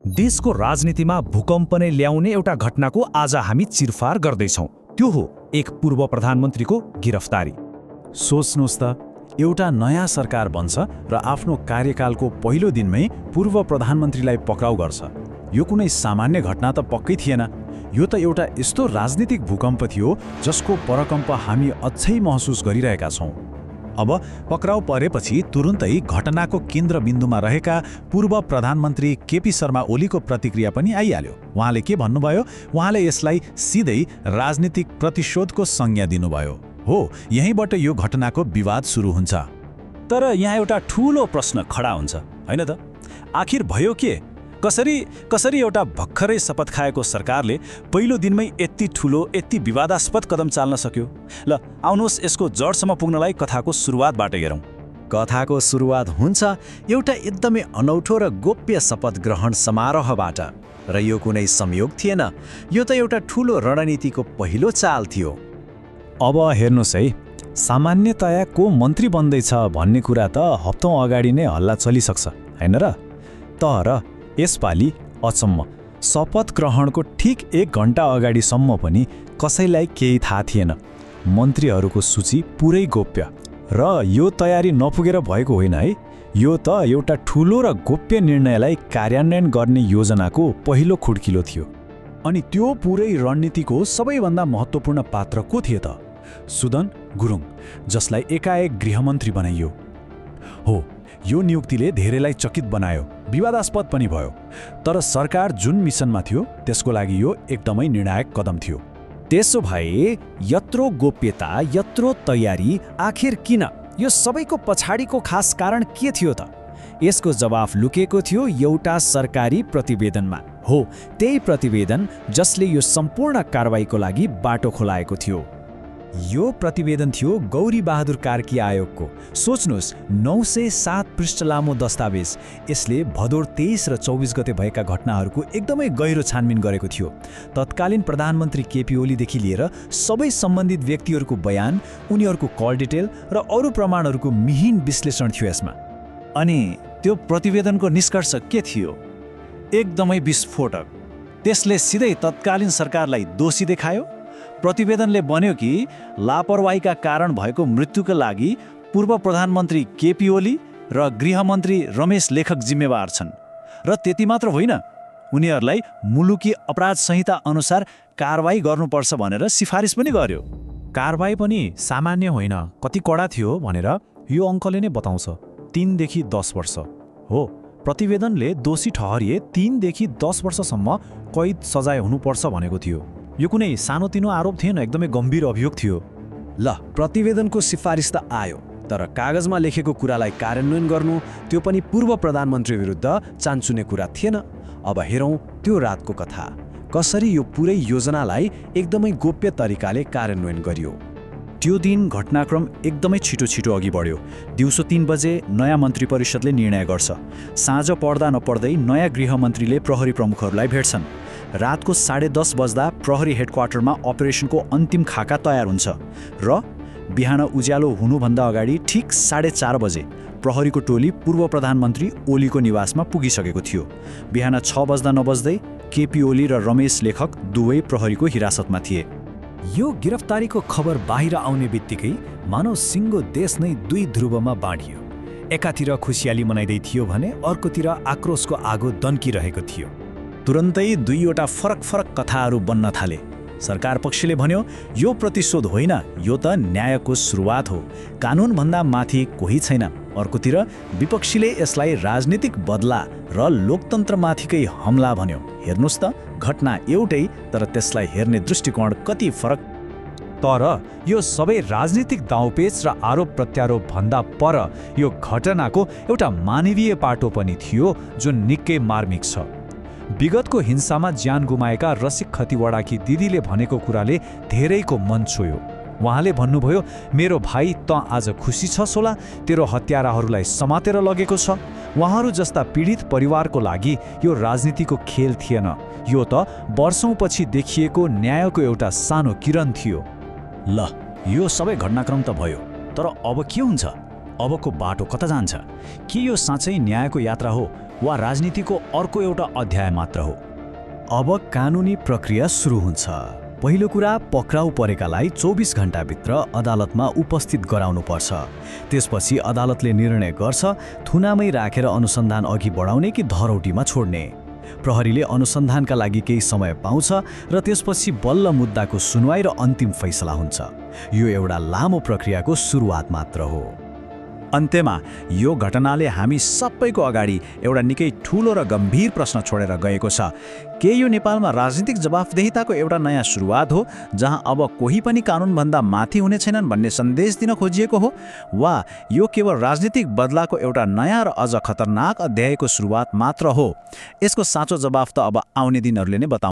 देशको राजनीतिमा भूकम्प नै ल्याउने एउटा घटनाको आज हामी चिरफार गर्दैछौँ। त्यो हो एक पूर्व प्रधानमन्त्रीको गिरफ्तारी। सोच्नुहोस् त, एउटा नयाँ सरकार बन्छ र आफ्नो कार्यकालको पहिलो दिनमै पूर्व प्रधानमन्त्रीलाई पक्राउ गर्छ। यो कुनै सामान्य घटना त पक्कै थिएन। यो त एउटा यस्तो राजनीतिक भूकम्प थियो जसको परकम्प हामी अझै महसुस गरिरहेका छौँ। अब पक्राउ परेपछि तुरुन्तै घटनाको केन्द्रबिन्दुमा रहेका पूर्व प्रधानमन्त्री केपी शर्मा ओलीको प्रतिक्रिया पनि आइहाल्यो। उहाँले के भन्नुभयो? उहाँले यसलाई सिधै राजनीतिक प्रतिशोधको संज्ञा दिनुभयो। हो, यहीँबाट यो घटनाको विवाद सुरु हुन्छ। तर यहाँ एउटा ठूलो प्रश्न खडा हुन्छ, हैन त? आखिर भयो के? कसरी एउटा भर्खरै शपथ खाएको सरकारले पहिलो दिनमै यति ठूलो, यति विवादास्पद कदम चाल्न सक्यो? ल आउनुहोस् यसको जडसम्म पुग्नलाई कथाको सुरुवातबाट हेरौँ। कथाको सुरुवात हुन्छ एउटा एकदमै अनौठो र गोप्य शपथ ग्रहण समारोहबाट। र यो कुनै संयोग थिएन, यो त एउटा ठूलो रणनीतिको पहिलो चाल थियो। अब हेर्नुहोस् है, सामान्यतया को मन्त्री बन्दैछ भन्ने कुरा त हप्तौँ अगाडि नै हल्ला चलिसक्छ, हैन र? तर यसपालि अचम्म, शपथ ग्रहणको ठिक 1 घण्टा अगाडिसम्म पनि कसैलाई केही थाहा थिएन। मन्त्रीहरूको सूची पुरै गोप्य। र यो तयारी नपुगेर भएको होइन है, यो त एउटा ठूलो र गोप्य निर्णयलाई कार्यान्वयन गर्ने योजनाको पहिलो खुड्किलो थियो। अनि त्यो पुरै रणनीतिको सबैभन्दा महत्त्वपूर्ण पात्र को थिए त? सुदन गुरुङ, जसलाई एकाएक गृहमन्त्री बनाइयो। हो, यो नियुक्तिले धेरैलाई चकित बनायो, विवादास्पद पनि भयो। तर सरकार जुन मिसनमा थियो त्यसको लागि यो एकदमै निर्णायक कदम थियो। त्यसो भए यत्रो गोप्यता, यत्रो तयारी, आखिर किन? यो सबैको पछाडिको खास कारण के थियो त? यसको जवाफ लुकेको थियो एउटा सरकारी प्रतिवेदनमा। हो, त्यही प्रतिवेदन जसले यो सम्पूर्ण कारबाहीको लागि बाटो खोलाएको थियो। यो प्रतिवेदन थियो गौरी बहादुर कार्की आयोगको। सोच्नुहोस्, 907 पृष्ठ लामो दस्तावेज। यसले भदौर 23 र 24 गते भएका घटनाहरूको एकदमै गहिरो छानबिन गरेको थियो। तत्कालीन प्रधानमन्त्री केपी ओलीदेखि लिएर सबै सम्बन्धित व्यक्तिहरूको बयान, उनीहरूको कल डिटेल र अरू प्रमाणहरूको मिहिन विश्लेषण थियो यसमा। अनि त्यो प्रतिवेदनको निष्कर्ष के थियो? एकदमै विस्फोटक। त्यसले सिधै तत्कालीन सरकारलाई दोषी देखायो। प्रतिवेदनले भन्यो कि लापरवाहीका कारण भएको मृत्युका लागि पूर्व प्रधानमन्त्री केपी ओली र गृहमन्त्री रमेश लेखक जिम्मेवार छन्। र त्यति मात्र होइन, उनीहरूलाई मुलुकी अपराध संहिता अनुसार कारबाही गर्नुपर्छ भनेर सिफारिस पनि गर्यो। कारबाही पनि सामान्य होइन, कति कडा थियो भनेर यो अङ्कले नै बताउँछ। 3 देखि 10 वर्ष। हो, प्रतिवेदनले दोषी ठहरिए 3 देखि 10 वर्षसम्म कैद सजाय हुनुपर्छ भनेको थियो। यो कुनै सानोतिनो आरोप थिएन, एकदमै गम्भीर अभियोग थियो। ल, प्रतिवेदनको सिफारिस त आयो, तर कागजमा लेखेको कुरालाई कार्यान्वयन गर्नु त्यो पनि पूर्व प्रधानमन्त्री विरुद्ध चान्चुने कुरा थिएन। अब हेरौँ त्यो रातको कथा, कसरी यो पुरै योजनालाई एकदमै गोप्य तरिकाले कार्यान्वयन गरियो। त्यो दिन घटनाक्रम एकदमै छिटो अघि बढ्यो। दिउँसो 3 बजे नयाँ मन्त्री परिषदले निर्णय गर्छ। साँझ पर्दा नपर्दै नयाँ गृहमन्त्रीले प्रहरी प्रमुखहरूलाई भेट्छन्। रातको 10:30 बज्दा प्रहरी हेडक्वार्टरमा अपरेसनको अन्तिम खाका तयार हुन्छ र बिहान उज्यालो हुनुभन्दा अगाडि ठिक 4:30 बजे प्रहरीको टोली पूर्व प्रधानमन्त्री ओलीको निवासमा पुगिसकेको थियो। बिहान 6 बज्दा नबज्दै केपी ओली र रमेश लेखक दुवै प्रहरीको हिरासतमा थिए। यो गिरफ्तारीको खबर बाहिर आउने बित्तिकै मानव सिङ्गो देश नै 2 ध्रुवमा बाँडियो। एकातिर खुसियाली मनाइदै थियो भने अर्कोतिर आक्रोशको आगो दन्किरहेको थियो। तुरन्तै 2वटा फरक कथाहरू बन्न थाले। सरकार पक्षले भन्यो यो प्रतिशोध होइन, यो त न्यायको सुरुवात हो, कानुनभन्दा माथि कोही छैन। अर्कोतिर विपक्षीले यसलाई राजनीतिक बदला र लोकतन्त्रमाथिकै हमला भन्यो। हेर्नुहोस् त, घटना एउटै, तर त्यसलाई हेर्ने दृष्टिकोण कति फरक। तर यो सबै राजनीतिक दाउपेच र आरोप प्रत्यारोप भन्दा पर यो घटनाको एउटा मानवीय पाटो पनि थियो जुन निकै मार्मिक छ। विगतको हिंसामा ज्यान गुमाएका रसिक खतिवडाकी दिदीले भनेको कुराले धेरैको मन छोयो। उहाँले भन्नुभयो, मेरो भाइ त आज खुसी छ सोला, तेरो हत्याराहरूलाई समातेर लगेको छ। उहाँहरू जस्ता पीडित परिवारको लागि यो राजनीतिको खेल थिएन, यो त वर्षौंपछि देखिएको न्यायको एउटा सानो किरण थियो। ल, यो सबै घटनाक्रम त भयो, तर अब के हुन्छ? अबको बाटो कता जान्छ? के यो साँच्चै न्यायको यात्रा हो वा राजनीतिको अर्को एउटा अध्याय मात्र हो? अब कानुनी प्रक्रिया सुरु हुन्छ। पहिलो कुरा, पक्राउ परेकालाई 24 घण्टाभित्र अदालतमा उपस्थित गराउनुपर्छ। त्यसपछि अदालतले निर्णय गर्छ थुनामै राखेर अनुसन्धान अघि बढाउने कि धरौटीमा छोड्ने। प्रहरीले अनुसन्धानका लागि केही समय पाउँछ र त्यसपछि बल्ल मुद्दाको सुनवाई र अन्तिम फैसला हुन्छ। यो एउटा लामो प्रक्रियाको सुरुवात मात्र हो। अन्त्यमा यो घटनाले हामी सबैको अगाडि एउटा निकै ठूलो र गम्भीर प्रश्न छोडेर गएको छ। के यो नेपालमा राजनीतिक जवाफदेहिताको एउटा नयाँ सुरुवात हो, जहाँ अब कोही पनि कानुनभन्दा माथि हुने छैनन् भन्ने सन्देश दिन खोजिएको हो, वा यो केवल राजनीतिक बदलाको एउटा नयाँ र अझ खतरनाक अध्यायको सुरुवात मात्र हो? यसको साँचो जवाफ त अब आउने दिनहरूले नै बताउँछ।